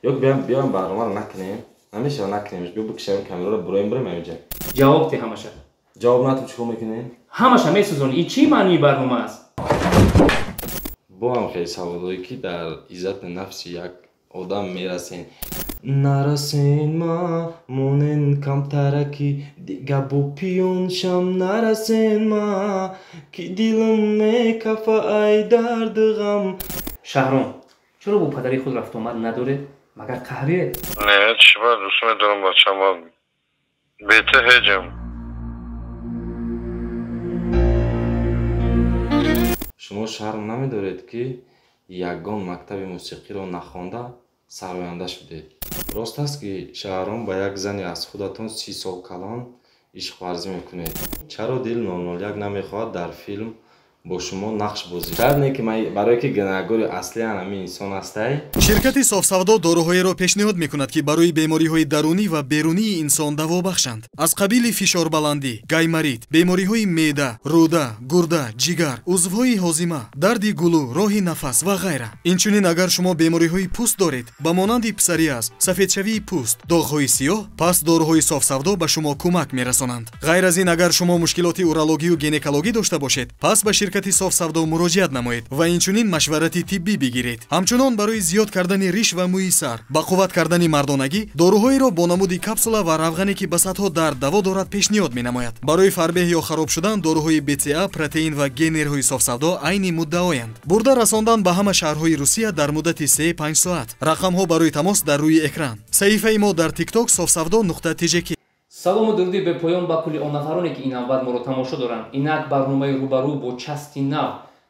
Ё биём барномаро накунем. Намешава накунем. Биё бикшавем камераро буроем бирем ҳаминҷа. Ҷавоб те ҳамаша. Ҷавоб натум чӣ кор мекунем? Ҳамаша месӯзонӣ. Ин чӣ маънии барнома аст? Бо ҳам хеле саволое ки дар иззати нафси як одам мерасен. Нарасен ма монен камтараки дига бо пиёншам нарасен ма ки дилам мекафа ай дарду ғам. Шаҳром, чаро бо падари худ рафтуомад надоред? Магар қаҳриед? Не, чӣ ба дӯст медорам бачама. Бе ту ҳеҷам. Шумо шарм намедоред ки ягон мактаби мусиқиро нахонда сароянда шудед? Рост аст ки Шаҳром ба як зани аз худатон 30 сол калон ишқварзӣ мекунед. Чаро Дил 001 намехоҳад дар филм бо шумо нақш бозӣ? Шояд не ки барое ки гунаҳгори аслӣ ҳамин инсон ҳастай. Ширкати Софсавдо доруҳоеро пешниҳод мекунад, ки барои бемориҳои дарунӣ ва берунии инсон даво бахшанд. Аз қабили фишорбаландӣ, гайморит, бемориҳои меъда, рӯда, гурда, ҷигар, узвҳои ҳозима, дарди гулӯ, роҳи нафас ва ғайра. Инчунин агар шумо бемориҳои пӯст доред, ба монанди псориаз, сафедшавии пӯст, доғҳои сиёҳ, пас доруҳои Софсавдо ба шумо кӯмак мерасонанд. Ғайр аз ин, агар шумо мушкилоти урологию гинекологӣ дошта бошед, пас ба ширкати Софсавдо муроҷиат намоед ва инчунин машварати тиббӣ бигиред. Ҳамчунон барои зиёд кардани риш ва мӯи сар, ба қувват кардани мардонагӣ, доруҳоеро бо намуди капсула ва равғане ки ба садҳо дард даво дорад пешниҳод менамояд. Барои фарбеҳ ё хароб шудан доруҳои БЦА, протеин ва генерҳои Софсавдо айни муддаоянд. Бурда расондан ба ҳама шаҳрҳои Русия дар муддати 3-5 соат. Рақамҳо барои тамос дар рӯи экран. Саҳифаи мо дар TikTok софсавдо.tjk. Салому дуруди бепоён ба кулли он нафароне ки ин навбат моро тамошо доранд. Инак барномаи рӯбарӯ бо части нав.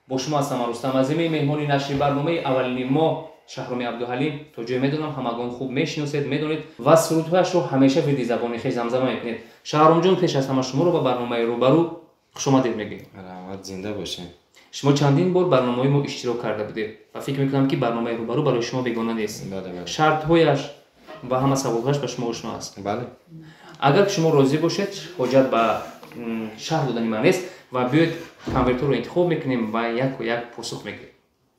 Бо шумо ҳастам Рустам Азимӣ, меҳмони нашри барномаи аввалини мо Шаҳроми Абдуҳалим. То ҷое медонам ҳамагон хуб мешиносед, медонед ва сурудҳояшро ҳамеша вирди забони хеш замзама мекунед. Шаҳромҷон, пеш аз ҳама шуморо ба барномаи рӯбарӯ хушомадед мегӯем. Раҳмат, зинда бошед. Шумо чандин бор барномаҳои мо иштирок карда будед ва фикр мекунам ки барномаи рӯбарӯ барои шумо бегона нест. Шартҳояш ва ҳама саволҳояш ба шумо ошно аст. Бале. Агар шумо розӣ бошед, ҳоҷат ба шарҳ додани ман нест ва биёед конвертҳоро интихоб мекунем ва яку як посух мегирем.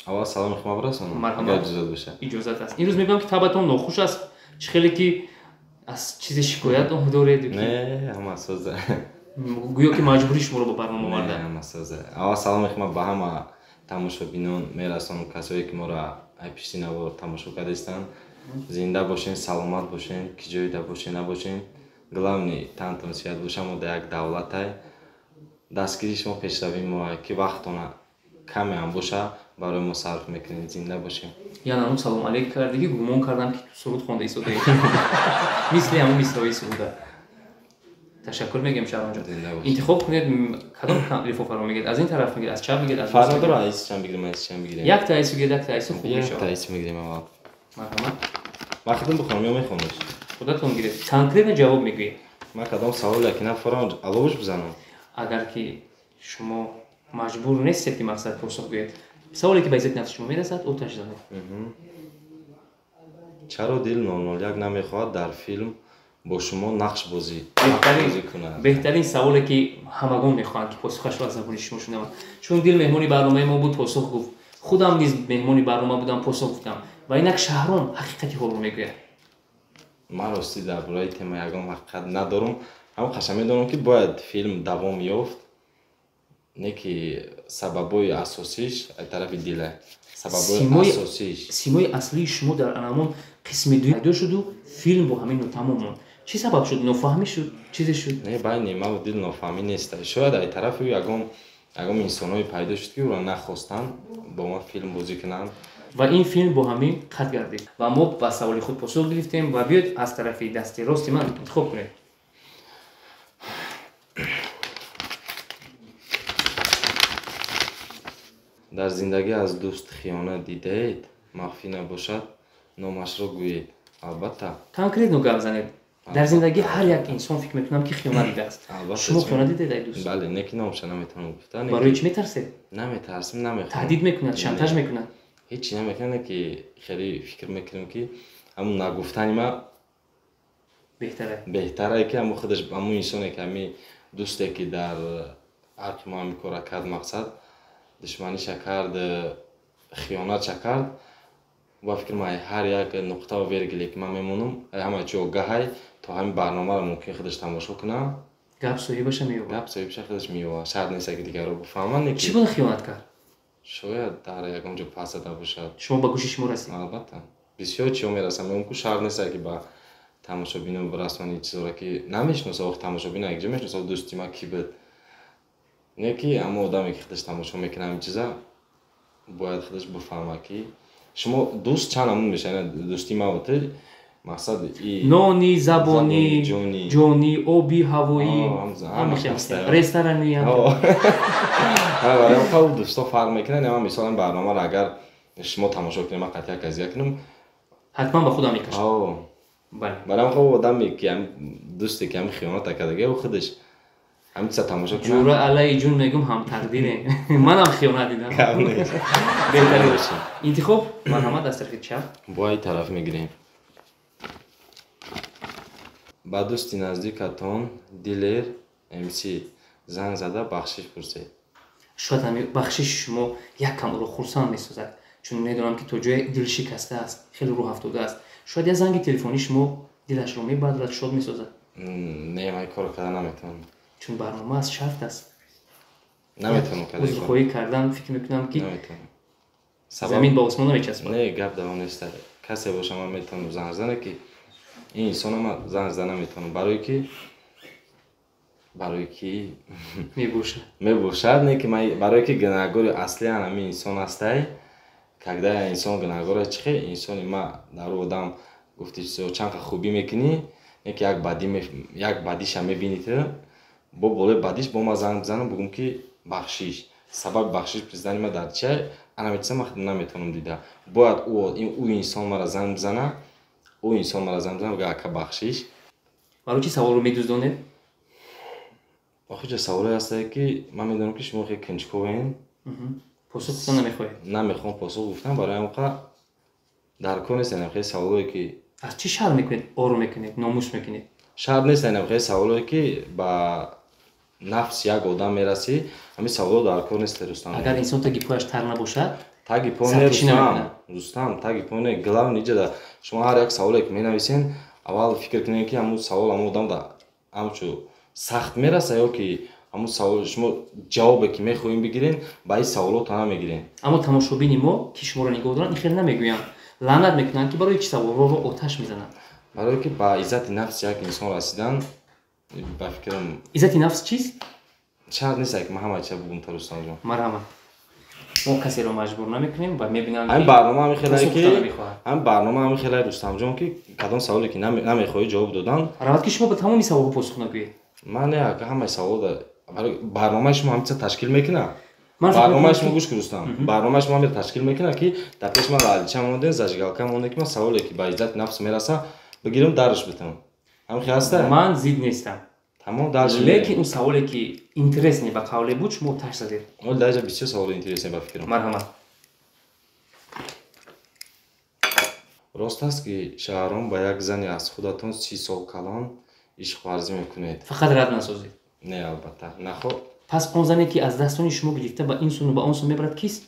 Аввал саломи худро бирасонам. Марҳамат. Иҷозат бошад. Иҷозат аст. Имрӯз мебинам ки табатон нохуш аст. Чӣ хеле ки аз чизе шикоят доред? Не, ҳама соза. Гӯё ки маҷбурӣ шуморо ба барнома оварда. Не, ҳама соза. Аввал саломи худро ба ҳама тамошобинон мерасонам, касое ки моро ай пишти навор тамошо кардаистанд. Зинда бошен, саломат бошен, ки ҷойда бошен, набошен. Главный тантон сиҳат боша, мо дар як давлатай. Дастгирии шумо пешравии мо, ки вақтона каме ҳам боша, барои мо сарф мекунед. Зинда бошем. Я намуд салом алейк кардиги, гумон кардам ки ту суруд хонда истодаӣ. Мисли ҳамон мисраҳои суруда. Ташаккур мегӯем, Шаҳромҷон. Интихоб кунед, кадом лифофаро мегиред? Аз ин тараф мегиред, аз чап мегиред, аз рост? Фарқ надорад, айси чанд бигирем, айси чанд бигирем. Якта айсу гиред, якта айсу хуб мешавад. Якта айсу мегирем аввал. Марҳамат. Ман худам бихонам ё мехонед? Худатон гиред. Конкретно ҷавоб мегӯед. Ман кадом саволе ки нафарам аловуш бизанам? Агар ки шумо маҷбур нестед ки мақсад посух гӯед, саволе ки ба иззати нафси шумо мерасад, оташ занед. Чаро Дил 001 намехоҳад дар филм бо шумо нақш бозӣ кунад? Беҳтарин саволе ки ҳамагон мехоҳанд ки посухашро аз забони шумо шунаванд. Чун Дил меҳмони барномаи мо буд, посух гуфт. Худам низ меҳмони барнома будам, посух гуфтам. Ва инак Шаҳром ҳақиқати ҳолро мегӯяд. Ман ростӣ дар бораи тема ягон ҳақиқат надорам. Ҳам қашан медонам ки бояд филм давом ёфт, не ки сабабҳои асосиш аз тарафи Дила. Сабабҳои асосиш. Симои аслии шумо дар анамон қисми дуюм пайдо шуду филм бо ҳамин нотамом монд. Чӣ сабаб шуд? Нофаҳмӣ шуд? Чизе шуд? Не, байни ман ва Дил нофаҳмӣ нест. Шояд аз тарафи ӯ ягон инсонҳое пайдо шуд ки ӯро нахостанд бо ман филм бозӣ кунанд. Ва ин филм бо ҳамин қатъ гардид ва мо ба саволи худ посух гирифтем. Ва биёед аз тарафи дасти рости ман интихоб кунед. Дар зиндагӣ аз дӯст хиёнат дидаед, махфӣ набошад, номашро гӯед. Албатта. Конкретно гап занед. Дар зиндагӣ ҳар як инсон фикр мекунам ки хиёнат дидааст. Шумо хиёнат дидаед, ай дӯст? Бале, не ки номаша наметавонам гуфта. Барои чӣ метарсед? Наметарсам, намехоҳам. Таҳдид мекунад, шантаж мекунад? Ҳеҷ чиз намекунад, не ки хеле фикр мекунам ки ҳамун нагуфтани ман беҳтара. Беҳтарае ки ҳамун худаш, ҳамун инсоне ки ҳамин дӯсте ки дар ҳаққи мо ҳамин корро кард, мақсад душманиша кард, хиёнатша кард, Ба фикр ман ҳар як нуқта ва вергиле ки ман мемонам, ҳама чӣ огаҳай, то ҳамин барномаро мумкин худаш тамошо кунам. Гап соҳибаша меёбад. Гап соҳибаша худаш меёбад. Шарт нест ки дигарро бифаҳманд. Чӣ гуна хиёнат кард? Шояд дар ягон ҷо пас зада бошад. Шумо ба гӯши шумо расид? Албатта. Бисёр чиҳо мерасам. Мегӯям ку шарт нест ки ба тамошобино бирасони чизоро ки намешиносад. Охи тамошобино якҷо мешиносад дӯсти ман ки буд. Не ки ҳамон одаме ки худаш тамошо мекунад ҳамин чиза бояд худаш бифаҳмад ки шумо дӯст чанд намуд мешавад. Дӯсти ман бо ту мақсад нони, забонӣ, ҷонӣ, оби, ҳавоӣ, ресторани. Дӯсто фарқ мекунанд. Ман мисол ин барномаро агар шумо тамошо кунед, ман қатъи як азия кунам, ҳатман ба худам мекашам. Барам хоб одаме ки дӯсте ки ҳамин хиёнат кардага, ӯ худаш ҳамин чиза тамошо кунад. Ҷура алайи ҷун мегӯм, ҳамтақдире. Манам хиёнат дидам. Беҳтарин интихоб. Марҳамат, аз тарафи чап. Бо ай тараф мегирем. Ба дӯсти наздикатон Дилер МС занг зада бахшиш пурсед. Шояд ҳамин бахшиши шумо як кам ӯро хурсанд месозад, чун медонам ки то ҷое дилшикаста аст, хеле рӯҳафтода аст. Шояд як занги телефонӣ шумо дилашро мебадрад, шод месозад. Не, ман кор карда наметавонам. Чун барнома аст, шарт аст. Наметавонам карда. Узрхоҳӣ кардан фикр мекунам ки замин ба осмон намечаспад. Не, гап давом нест. Касе боша ман метавонам занг зана ки ин инсона ман занг зада наметавонам, барое ки мебошад. Мебошад, не ки ман барое ки гунаҳгори асли ҳамин инсон ҳастай. Когда инсон гунаҳгор аст, чихе инсони ма дар ӯ одам гуфти чанд хубӣ мекунӣ, не ки як бадиша мебинӣ ту, бо болои бадиш бо ман занг бизанам, бугум ки бахшиш. Сабаби бахшиш пурсидани ман дар чия? Ана чиза ман наметавонам дида. Бояд ӯ инсон мара занг бизана, ӯ инсон мара занг бизана, буга ака бахшиш. Барои чӣ саволро медуздонед? Охир ҷо саволе ҳастае ки ман медонам ки шумо хеле кунҷковен. Посух гуфтан намехоҳед? Намехоҳам посух гуфтан, барои ҳамқа дар кор нест хеле саволое ки аз чӣ шарм мекунед, ору мекунед, номус мекунед? Шарм нест хеле саволое ки ба нафс як одам мерасӣ, ҳамин саволо дар кор нест, Рустам. Агар инсон таги пояш тар набошад, таги по не, Рустам, Рустам, таги по не. Главное иҷода шумо ҳар як саволе ки менависен, аввал фикр кунед ки ҳамун савол ҳамун одам да ҳамчу сахт мераса ё ки ҳамун савол шумо ҷавобе ки мехоҳем бигирен, ба ин саволото намегирен. Аммо тамошобини мо ки шуморо нигоҳ доранд, ин хел намегӯянд. Лаънат мекунанд ки барои чӣ саволҳоро оташ мезананд. Барое ки ба иззати нафси як инсон расидан, ба фикрам иззати нафс чист? Шарт нест ки ман ҳама чиза бугум та, Рустамҷон. Марҳамат. Мо касеро маҷбур намекунем ва мебинам ҳамин барнома ҳамин хелае ки ҳамин барнома ҳамин хелае, Рустамҷон, ки кадом саволе ки намехоҳӣ ҷавоб додан. Равад ки шумо ба тамоми саволҳо посух нагӯед. Ман не, ҳамаи саволо барномаи шумо ҳамин чиза ташкил мекунад. Барномаи шумо гӯш кун, Рустам. Барномаи шумо ҳамин ташкил мекунад ки дар пеш ман лалича мондем, зажигалка мондем ки ман саволе ки ба иззати нафс мераса бигирам, дарш битам. Ҳамин хел ҳаста? Ман зид нестам. Тамом, дарш. Лекин он саволе ки интересне ба қавле буд, шумо оташ задед. Ол дар ҷа бисёр саволи интересне ба фикрам. Марҳамат. Рост аст ки Шаҳром ба як зани аз худатон 30 сол калон ишқварзӣ мекунед? Фақат рад насозед. Не, албатта. Нахо. Пас он зане ки аз дастони шумо гирифта ба ин сӯну ба он сӯ мебарад кист?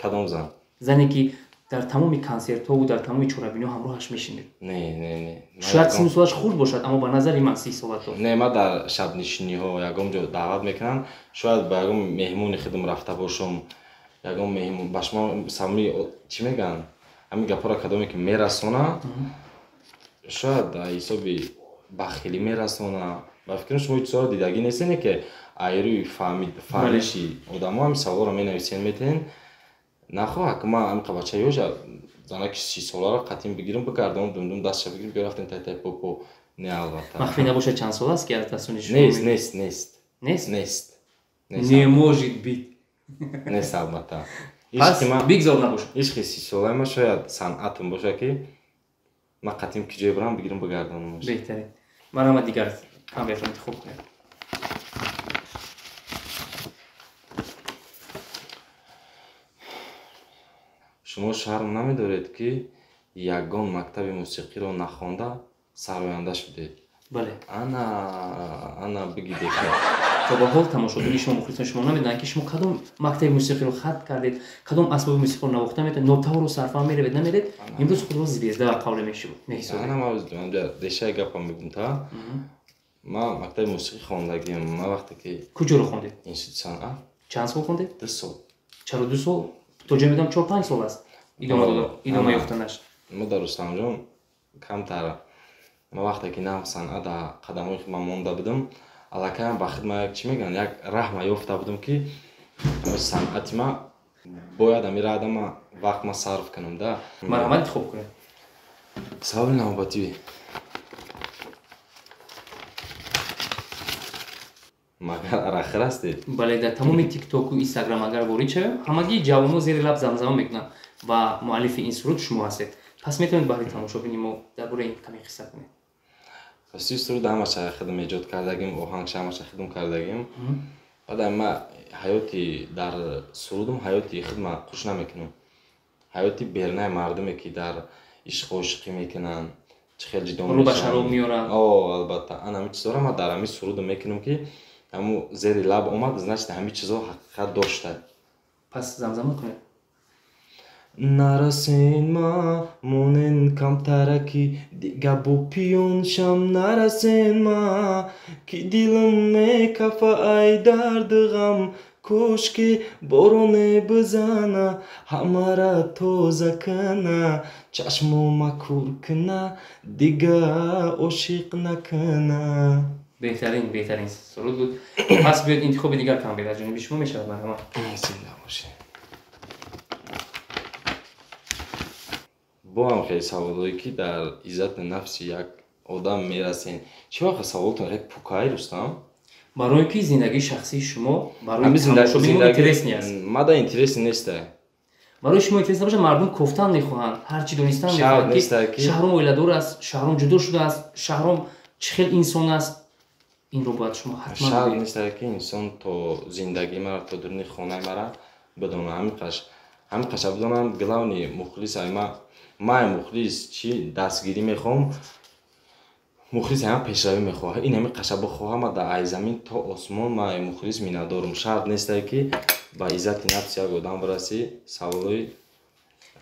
Кадом зан? Зане ки дар тамоми консертҳову дар тамоми чорабиниҳо ҳамроҳаш мешинед. Не, не, не. Шояд сину солаш хурд бошад, аммо ба назари ман 30 сола дошт. Не, ман дар шабнишиниҳо ягон ҷо даъват мекунам, шояд ба ягон меҳмони худам рафта бошам, ягон меҳмон ба шумо самими чӣ мегӯянд? Ҳамин гапҳоро кадоме ки мерасона, шояд ҳисоби бахилӣ мерасона. Ба фикрам шумо ҳеҷ чизҳоро дидагӣ нестед, ки айрӯи фаҳмиши одамо ҳамин саволро менависен, метен. Нахоҳ ки ман ҳамин қабача ёша занаки 30 соларо қатъин бигирам, бигардонам, думдум дастша бигирам, биё рафтем тай-тай попо. Не, албатта. Махфӣ набошад чанд сол аст ки аз дастони шумо? Нест, нест, нест. Нест? Нест. Не может быть. Нест, албатта. Пас бигзор набошад. Ишқи 30 солаи ман шояд санъатам бошад ки ман қатъин ки ҷое бирам, бигирам, бигардонам. Беҳтарин. Марҳамат, дигар камерро интихоб кунед. Шумо шарм намедоред ки ягон мактаби мусиқиро нахонда сароянда шудед? Бале. Ана, ана бигиде. То ба ҳол тамошобини шумо, мухлисони шумо намедонанд, ки шумо кадом мактаби мусиқиро хатм кардед, кадом асбоби мусиқиро навохта метавонед, нотаҳоро сарфаҳм меравед, намеред. Имрӯз худро звезда ба қавле меҳисобед. Решаи гапам мегум та. Ман мактаби мусиқӣ хондагиам. Ман вақте ки куҷоро хондед? Институти санъат. Чанд сол хондед? 2 сол. Чаро 2 сол? То ҷое медонам 4-5 сол аст идома ёфтанаш. Мо дар Рустамҷон камтар. Ман вақте ки нав санъат дар қадамҳои худ ман монда будам, аллакай ба худ ман як чӣ мегӯянд, як раҳма ёфта будам, ки санъати ман бояд ҳамин раҳда ман вақт ман сарф кунам да. Марҳамат, интихоб кунед. Саволи навбатӣ. Магар арақхӯр ҳастед? Бале, дар тамоми тиктоку инстаграм агар ворид шавем, ҳамагии ҷавонҳо зери лаб замзама мекунанд ва муаллифи ин суруд шумо ҳастед. Пас метавонед баҳри тамошобини мо дар бораи ин каме қисса кунед? Рости суруд ҳамаша худам эҷод кардагим, оҳангша ҳамаша худам кардагим. Баъд ман ҳаёти дар сурудам ҳаёти худма хуш намекунам. Ҳаёти бернаи мардуме ки дар ишқу ошиқӣ мекунанд, чӣ хел ҷидо рӯ ба шароб меоранд. О, албатта, ан ҳамин чизҳоро ман дар ҳамин сурудам мекунам, ки ҳамун зери лаб омад, значит ҳамин чизҳо ҳақиқат дошта. Пас замзама кунед. Нарасен ма монен камтараки дига бо пиёншам, нарасен ма ки дилам мекафа ай дарду ғам, кошки бороне бизана ҳамара тоза кана, чашмома кур кина дига ошиқ накана. Беҳтарин, беҳтарин суруд буд. Пас биёед интихоби дигар кам бед аз ҷониби шумо мешавад, марҳамат. Зинда бошед. Бо ҳам хеле саволҳое ки дар иззати нафси як одам мерасен. Чӣ вақт саволотон хеле пукай, Рустам? Барои ки зиндагии шахсии шумо барои тамошобини мо интересни аст. Мада интересни неста. Барои шумо интерес набошад, мардум кофтан мехоҳанд, ҳар чӣ донистан мехоҳанд, ки Шаҳром оиладор аст, Шаҳром ҷудо шудааст, Шаҳром чӣ хел инсон аст. Инро бояд шумо ҳатман шарт неста, ки инсон то зиндагии мара, то дуруни хонаи мара бидонад. Ҳамин қаша бидонам, главни мухлис ай ма, ман мухлис чӣ дастгирӣ мехоҳам, мухлис ҳам пешравӣ мехоҳад. Ин ҳамин қаша бихоҳам, дар ай замин то осмон ман ай мухлис миннатдорам. Шарт неста, ки ба иззати нафси як одам бирасӣ. Саволои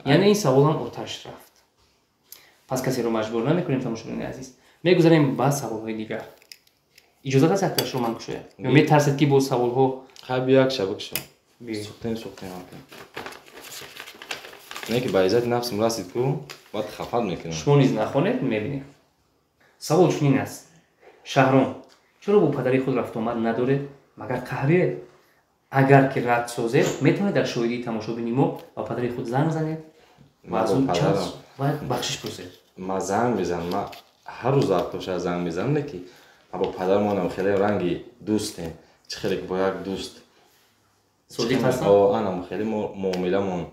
яъне ин саволам оташ рафт. Пас касеро маҷбур намекунем, тамошобинони азиз. Мегузарем ба саволҳои дигар. Иҷозат аст якташро ман кушоям? Ё метарсед, ки бо саволҳо? Хай, биё як ша бикушо. Сухтем, сухтем. Не ки ба иззати нафсам расид ку, баъд хафат мекунам. Шумо низ нахонед, мебинем. Савол чунин аст. Шаҳром, чаро бо падари худ рафтуомад надоред? Магар қаҳриед? Агар ки рад созед, метавонед дар шоҳидии тамошобини мо ба падари худ занг занед ва аз ӯ чанд бахшиш пурсед. Ман занг мезанам, ман ҳар рӯз вақтоша занг мезанам, не ки ман бо падарамонам хеле ранги дӯстем. Чӣ хеле ки бо як дӯст содиқ ҳастам? О, анам хеле муомиламон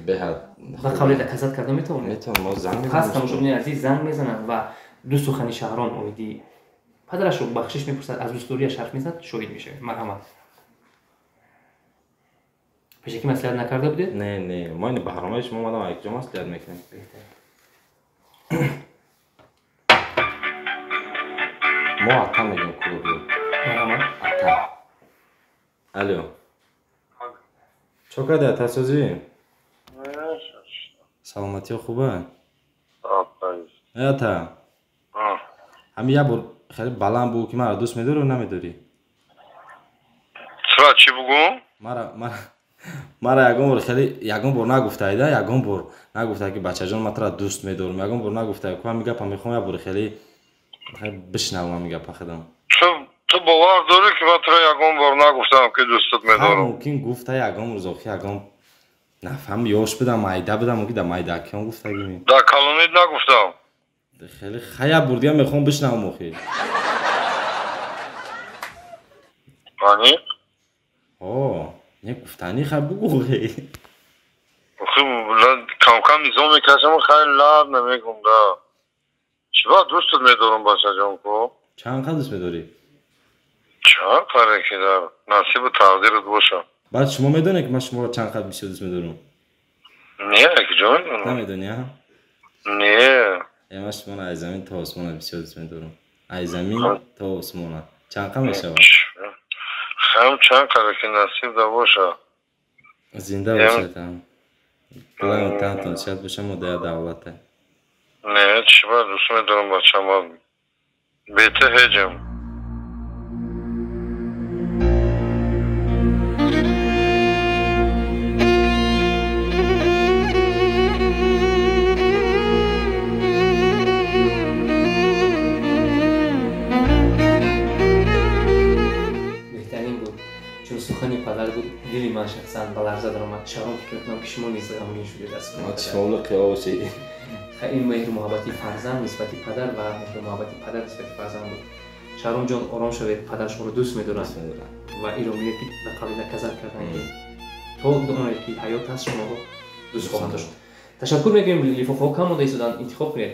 беҳад. Ба қавле доказат карда метавонед? Метавонам, мо занг мезанем. Пас тамошобинони азиз занг мезананд ва ду сухани Шаҳром оиди падарашро бахшиш мепурсад, аз дӯстдориаш ҳарф мезанад, шоҳид мешавем. Марҳамат. Пешакӣ маслиҳат накарда будед? Не, не, мо ин барномаи шумо омадам, якҷо маслиҳат мекунем. Мо ата мегӯем клуб. Марҳамат. Ата. Алло. Чо карди, ата, созӣ? Саломатиё хуба? Э, ата. Ҳамин як бор хеле баланд бугӯ, ки маро дӯст медорӣ ё намедорӣ? Чиро чӣ бугӯм? Мара ягон бор хеле ягон бор нагуфтаида, ягон бор нагуфта, ки бачаҷон, ман туро дӯст медорам. Ягон бор нагуфта, ку ҳамин гапа мехоҳам як бор хеле бишнавам ҳамин гапа худам. Ту бовар дорӣ, ки ман туро ягон бор нагуфтам, ки дӯстат медорам? Мумкин гуфта ягон рӯз, охи ягон нафаҳм, ёш будам, майда будам, мумкин дар майдакиён гуфтагӣ. Дар калонид нагуфтам. Хеле хай, як бор дига мехоҳам бишнавам охи. Аниқ? О, не гуфтанӣ, хай бугӯ охи. Охи кам-кам низом мекашам, хай лар намегум да. Чӣ ба дӯстат медорам, бачаҷон, ку? Чанд қадр дӯст медорӣ? Чанд қадре ки дар насибу тақдират бошад. Баъд шумо медонед, ки ман шуморо чанд қадр бисёр дӯст медорам? Не, куҷо медонам? Намедонӣ, а? Не. Э, ман шуморо аз замин то осмона бисёр дӯст медорам. Аз замин то осмона. Чанд қадр мешавад? Ҳам чанд қадар ки насиб да боша. Зинда бошед ҳам. Главное тантон сиҳат боша, мо дая давлата. Не, чӣ ба дӯст медорам бачам, бе ту ҳеҷам. Дили ман шахсан ба ларза даромад. Шаҳром, фикр мекунам ки шумо низ ғамгин шудед аз сухани падар. Чишмолу қиёши. Ин меҳру муҳаббати фарзанд нисбати падар ва меҳру муҳаббати падар нисбати фарзанд буд. Шаҳромҷон, ором шавед, падар шуморо дӯст медорад ва инро мегӯяд ки ба қавли наказар кардан ки то оне ки ҳаёт ҳаст шуморо дӯст хоҳад дошт. Ташаккур мекунем, лифофаҳо кам монда истоданд, интихоб кунед.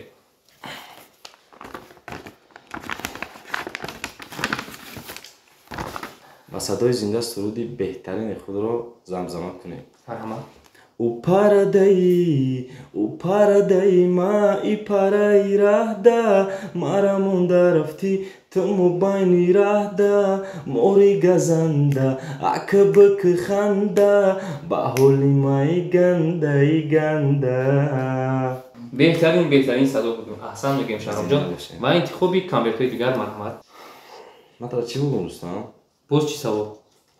Ба садои зинда суруди беҳтарини худро замзама кунед. Марҳамат. Ӯ парадаи, ӯ парадаи ма, и параи раҳда, мара монда рафтӣ ту мобайни раҳда, мори газанда, акбк ханда, ба ҳоли маи гандаи ганда. Беҳтарин, беҳтарин садо буд. Аҳсан мегӯем, Шаҳромҷон. Ва интихоби конвертҳои дигар, марҳамат. Ман тара чӣ бугум, Рустам? Боз чӣ савол?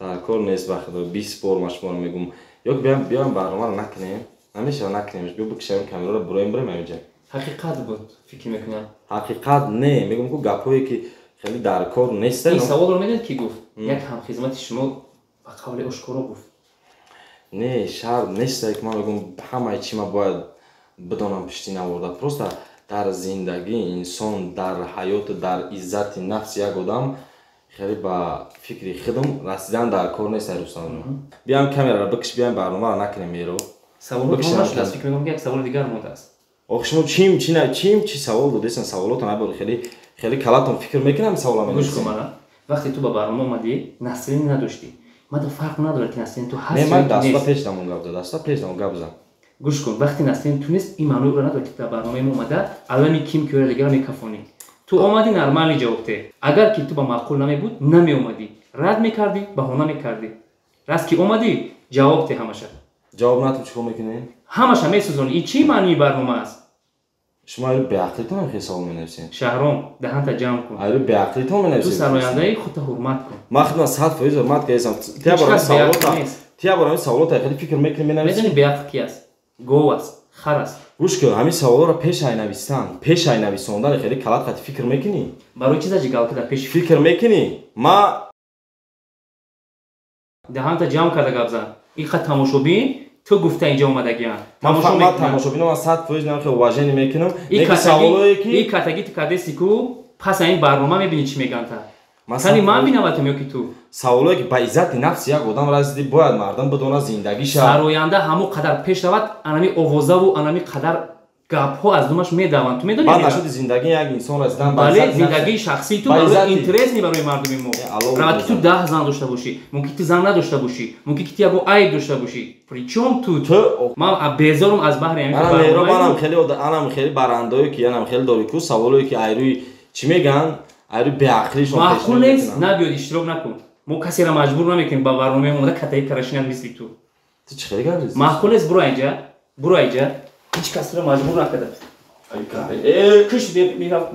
Дар кор нест, ба худо, 20 бор ман шуморо мегӯм. Ё биём барномаро накунем, намешава накунем, биё бикшавем камераро, буроем, бирем ҳаминҷа. Ҳақиқат буд, фикр мекунам. Ҳақиқат не, мегӯм ку гапҳое ки хеле дар кор нестанд. Ин саволро медонед ки гуфт? Як ҳамхизмати шумо ба қавли ошкоро гуфт. Не, шарт нест, ки ман мегӯм ҳамаи чӣ ман бояд бидонам пишти наворда. Просто дар зиндагии инсон, дар ҳаёту дар иззати нафси як одам хеле ба фикри худам расидан дар кор нест, Рустамҷон. Биям камераро бикш, биям барномаро накунем меро. Саволҳо тамом нашудааст, фикр мекунам ки як саволи дигар мондааст. Ох, шумо чим чи на чим чи савол додесан, саволотон айбор хеле хеле калатон фикр мекунам савола менависем. Гӯш кун мана, вақте ту ба барнома омадӣ, Насрин надоштӣ. Мада фарқ надорад ки Насрин ту ҳаст. Не, ман даста пеш дамон гап зад, даста пеш дамон гап зад. Гӯш кун, вақте Насрин ту нест, ин маънои ӯро надорад ки дар барномаи мо омада алами ким ки ӯро дигар мекафонӣ. Ту омадӣ нормалӣ ҷавоб те. Агар ки ту ба маъқул намебуд, намеомадӣ. Рад мекардӣ, баҳона мекардӣ. Раст ки омадӣ, ҷавоб те ҳамаша. Ҷавоб нату чӣ кор мекунӣ? Ҳамаша месӯзонӣ. Ин чӣ маънии барнома аст? Шумо айру беақлитон хеле савол менависед. Шаҳром, даҳанта ҷамъ кун. Айру беақлитон менависед. Ту сарояндаи худта ҳурмат кун. Ман худам 100% ҳурмат кардам. Тия барои саволота хеле фикр мекунӣ, менависӣ. Медонӣ беақл ки аст? Гов аст, хар аст. Гӯш кун, ҳамин саволҳоро пеш ай нависан, пеш ай нависондан хеле калат қати фикр мекунӣ? Барои чӣ зажигалка дар пеш фикр мекунӣ? Ма даҳанта ҷамъ карда гап зан. Ин қад тамошобин ту гуфта инҷа омадагиан. Ман тамошобино ман 100% намхе уважение мекунам. Неки саволое ки ин катаги ту кардеси ку пас ин барнома мебинӣ чӣ мегӯянд та. Тани ман бинаватам ё ки ту? Саволое ки ба иззати нафси як одам расидӣ, бояд мардум бидонад зиндагиша. Сароянда ҳамон қадар пеш равад, анами овозаву анами қадар гапҳо аз думаш медаванд. Ту медонӣ? Баъд нашуди зиндагии як инсон расидан ба бале, зиндагии шахсии ту барои интересни барои мардуми мо. Равад ки ту 10 зан дошта бошӣ, мумкин ту зан надошта бошӣ, мумкин ки ту ягон айб дошта бошӣ. Причём тут? Ман безорум аз баҳри ҳамин барнома. Манам хеле анам хеле барандое ки анам хеле дори ку саволое ки айрӯи чӣ мегӯянд, айрӯи беақлишон маъқул нест, набиёд иштирок накун. Мо касеро маҷбур намекунем ба барномаи мо омада катаи карашинад мисли ту. Ту чӣ хеле гап задӣ? Маъқул нест, буро инҷа, буро инҷа. Ҳеҷ касро маҷбур накарда. Киш мерафт.